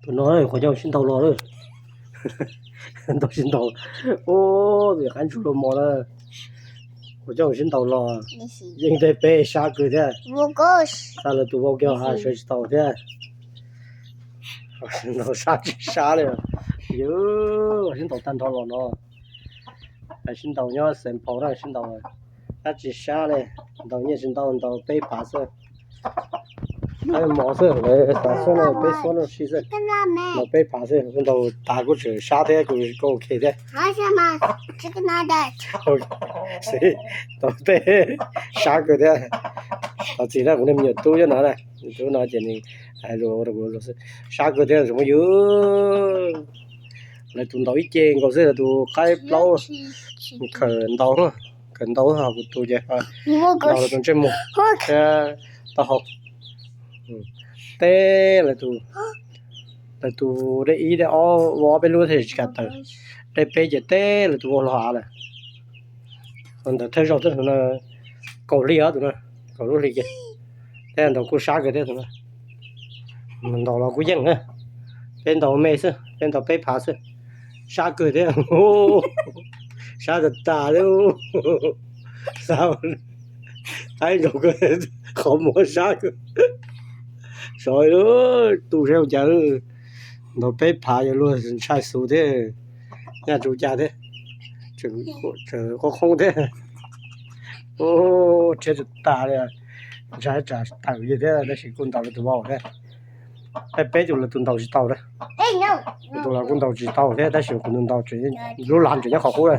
Tus no qhuav coj sib ntaus los lawm. Ntaus sib ntaus. Ub, qaib ntsuag los mos na. Qhuav coj sib ntaus los. Yeej tej peb sab kawg thiab. Xa lawv tus vau kiag sawv tsis taus thiab. Ntaus sab tsis sab li. Yus sib ntaus tag nrho los no. Sib ntaus nyob Xeev Phau na, sib ntaus sab tsis sab li. Ntaus nyiaj tsis ntau, ntaus peb phav xwb. Mos xwb, lawv xav xuab no peb xuab no si xwb. Ntaus peb phav xwb, kuv ntaus tas kuj tseem sab thiab, kuv ok thiab. Ntaus peb sab kawg thiab. Thov txim na, kuv niag me nyuam tub nyob no na, tub no ces nws hais lus rau kuv xwb. Sab kawg thiab tsoom phooj ywg. Lawv tus ntaus ib ce nkaus xwb, lawv tus qaib plaub khawm ntau, khawm ntau, ho kuv tus ces ntaus lawv tus ntsej muag thiab taub hau. Teb lawv tus, lawv tus dej ib dej ob ua ob peb lub thiaj tsis kam tawm. Dej peb ces teb lawv tus vau hlo av lawm. Ntawm thawj zaug tus no kaum hli os, tus no kaum lub hli ces, thiab ntaus kuj sab kawg thiab tus no. Ntaus los kuj yeej na. Peb ntaus me xwb, peb ntaus peb phav xwb. Sab kawg thiab. Sab tas tas li. Qaib nkaus kawg, qhov muag sab kawg. Sov tu saib ua cas, ntaus peb phav yuav luag ntshai xus thiab, nyaj tsis ua cas thiab, tseem qoob qoob thiab. Rhiab tas tas li, ntshai tsam tawm li thiab, tab sis kuj ntaus lawv tus vau thiab. Peb tus lawv tus ntaus tsis tau na. Tus los kuj ntaus tsis tau thiab, tab sis kuv ntaus tseem, lub lav tseem nyob qhov qub na.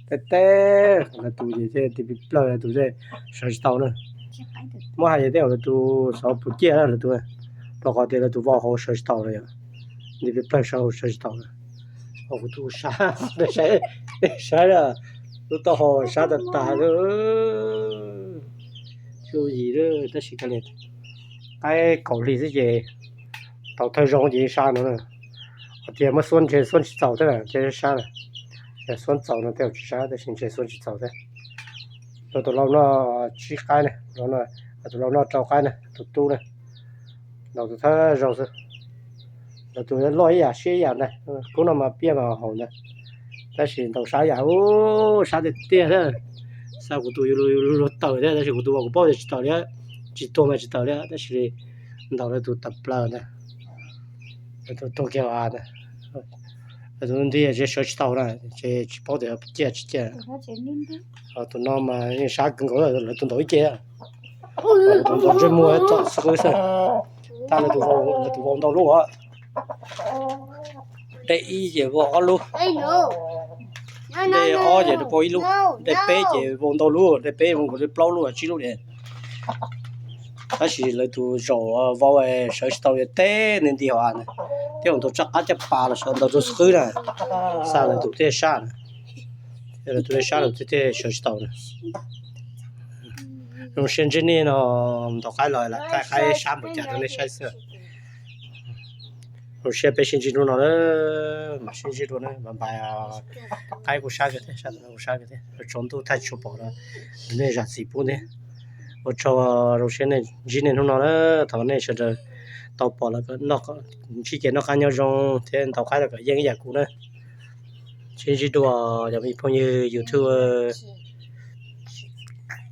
Teb teb lawv tus ces thiaj ti pib plawg, lawv tus thiaj sawv tsis tau na. Muab hais tias tej zaum lawv tus xyov puas ciaj lawv tus, rau qhov tias lawv tus vau hauv sawv tsis tau lawm yom. Nti pib plawg sawv hauv sawv tsis tau lawm. Kuv tus sab, saib, saib lub taub hau sab tas tas li. Tsis ua yim li, tab sis kav liam, qaib kaum hli xwb ces tau thawj zaug ces sab no na. Hos tias muab xuab ntshe xuab tsis txaus thiab ces sab lawm. Xuab txaus no tej zaum tsis sab, tab sis ntshe xuab tsis txaus thiab. Rau tus lau noj tsib qaib na, tus lau noj rau qaib na, tus tub na. Ntaus tus thawj zaug xwb. Lawv tus loj ib yam siab ib yam ntag, kub no mas piaj mas haum ntag. Tab sis ntaus sab yam, ub, sab tiag tiag thiab. Xa kuv tus yuav luag tawm thiab, tab sis kuv tus kuv paub tias tsis tawm li, tsis tuag mas tsis tawm li, tab sis ntaus lawv tus tas plaws ntag. Lawv tus tuag kiag ntag. Lawv tus nti ces sawv tsis tau na, ces tsis paub tias ciaj tsis ciaj. Tus no mas yeej sab kawg nkaus, lawv tus ntaus ib ce. Lawv tus ntaus ntsej muag txog xwb xwb. Tab lawv tus vau, lawv tus vau ntau lub os. Dej ib ces vau ob lub, dej ob ces vau ib lub, dej peb ces vau ntau lub, dej peb vau nkaus li plaub lub tsib lub li. Tab sis lawv tus zaum vau sawv tsis tau, teb nti nti hauv av na, thiab ua ntaus tsaj qab caj pas los sawv ntaus rau xwb na, xa lawv tus thiaj sab na. Lawv tus thiaj sab, lawv tus thiaj sawv tsis tau na. Zoo siab ntsib nej no, ntaus qaib los lam thaij qaib sab npaum cas rau nej saib xwb. Zoo siab peb sib ntsib hnub no na, mam sib ntsib dua na, npaj npaj. Qaib kuj sab kawg thiab, sab kuj sab kawg thiab, tsaus ntuj thaij tsis tshua pom los nej zam txim pub thiab. Ua tsaug, zoo siab nej ntsib nej hnub no na, thov nej sawv daws tau pom los ntsib ces noj qab nyob zoo thiab ntaus qaib los kom yeej ib yam kuv na. Sib ntsib dua cov me phooj ywg YouTube.